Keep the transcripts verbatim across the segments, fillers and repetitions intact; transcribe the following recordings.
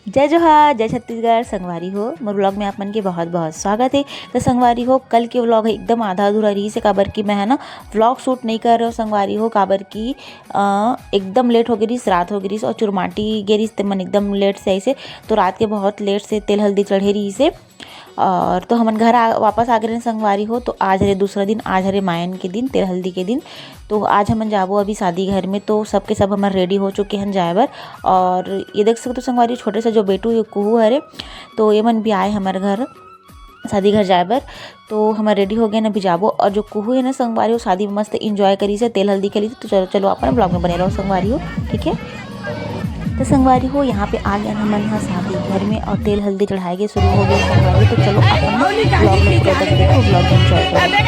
जय जोहार, जय छत्तीसगढ़। संगवारी हो, मोर vlog में आप मन के बहुत बहुत स्वागत है। तो संगवारी हो, कल के vlog है एकदम आधा अधूरा रहिस हे, काबर कि मैं है ना vlog shoot नहीं कर रहे हो संगवारी हो, काबर कि अ, एकदम late हो गे रहिस, रात हो गे रहिस और चुरमाटी गे रहिस ते मन एकदम late से आइस हे। तो रात के बहुत late से तेल हल्दी चढ़े रहिस हे। और तो हमन घर आ, वापस आ गे रहेन संगवारी हो। तो आज हरे दूसरा दिन, आज हरे मायन के दिन, तेल हल्दी के दिन। तो आज हमन जाबो अभी शादी घर में। तो सबके सब हमर ready हो चुके हन जाए बर। और ये देख सकते हो संगवारी, छोटे से जो बेटू ये कुहू हरे, तो ये मन भी आए हमर घर, शादी घर जाए बर। तो हमर ready हो गए ना, अभी जाबो। और जो कुहू है ना संगवारी, वो शादी में मस्त enjoy करिस हे, तेल हल्दी खेलिस हे। तो चलो, चलो अपन vlog में बने रहो संगवारी हो, ठीक है। तो संगवारी हो, यहाँ पे आ गए हमन ह शादी घर में और तेल हल्दी चढ़ाए के शुरू हो गए संगवारी। तो चलो अपन vlog में पूरा तक देखो, vlog में enjoy करो।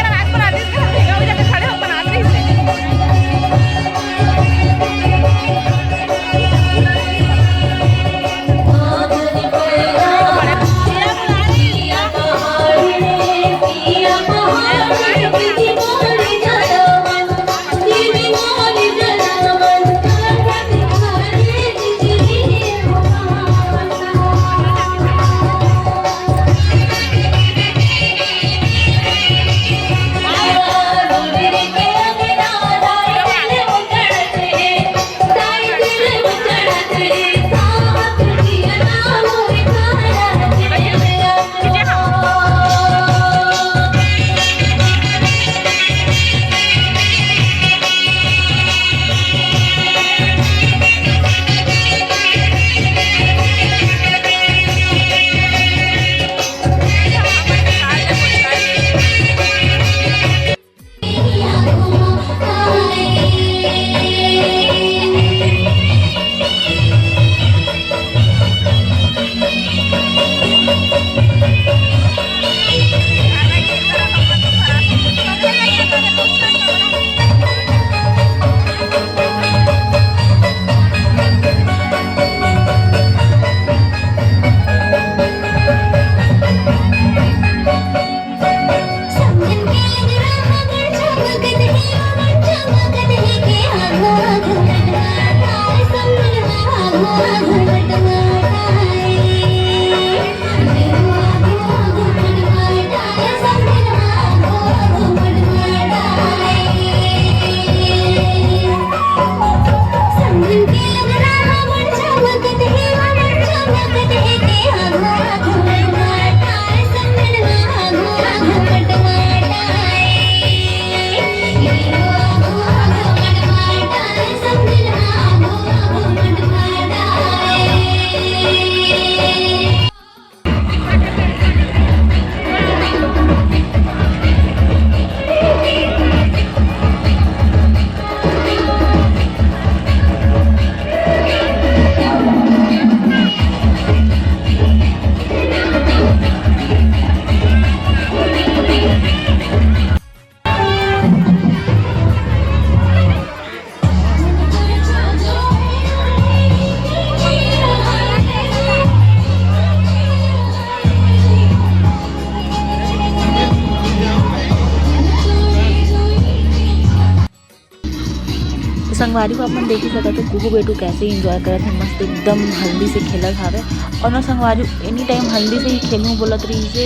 तो संगवारी हो, आप मन देख ही सकत हो, कुहू बेटू कैसे enjoy करत हे, मस्त एकदम हल्दी से खेलत हावे। और ना संगवारी, any time हल्दी से ही खेलूँ बोलत रहिस हे,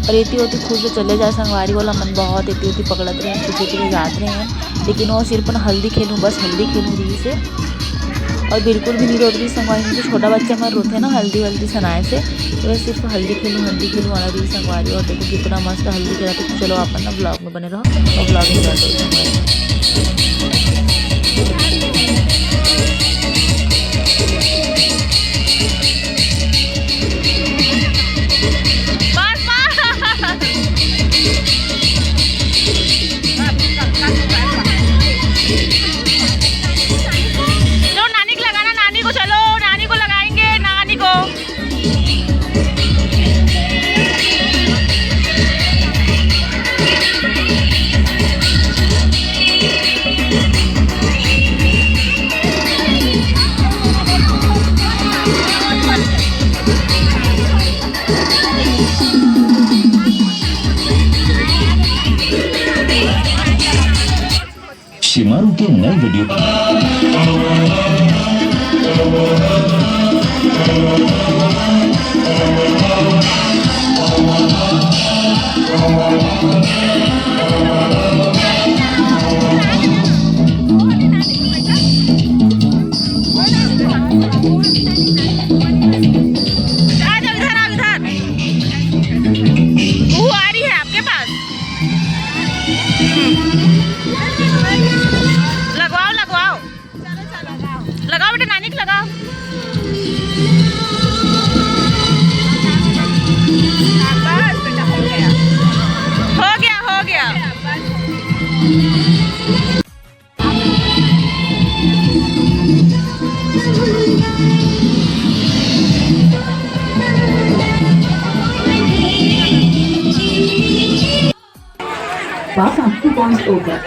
और एती ओती खुश से चले जाए संगवारी वाला मन, बहुत एती ओती पकड़त रहे, पीछे पीछे जात रहे हैं, लेकिन वो सिर्फ ना हल्दी खेलूँ, बस हल्दी खेलूँ रहिस हे। और बिल्कुल भी नहीं रोत रहिस संगवारी, जो छोटा बच्चा मन रोथे ना हल्दी वल्दी सनाए से, तो वह सिर्फ हल्दी खेलूँ, हल्दी खेलूँ वाला रहिस संगवारी। और देखो कितना मस्त हल्दी खेला। तो चलो अपन ना vlog में बने रहो और vlog enjoy करो। चलो नानी को लगाना, नानी को, चलो नानी को लगाएंगे, नानी को। शिमारू के नए video। Welcome to Point Over.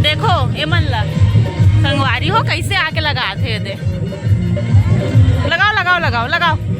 देखो, ए मन ला संगवारी हो कैसे आके लगात हे दे। लगाओ, लगाओ, लगाओ, लगाओ।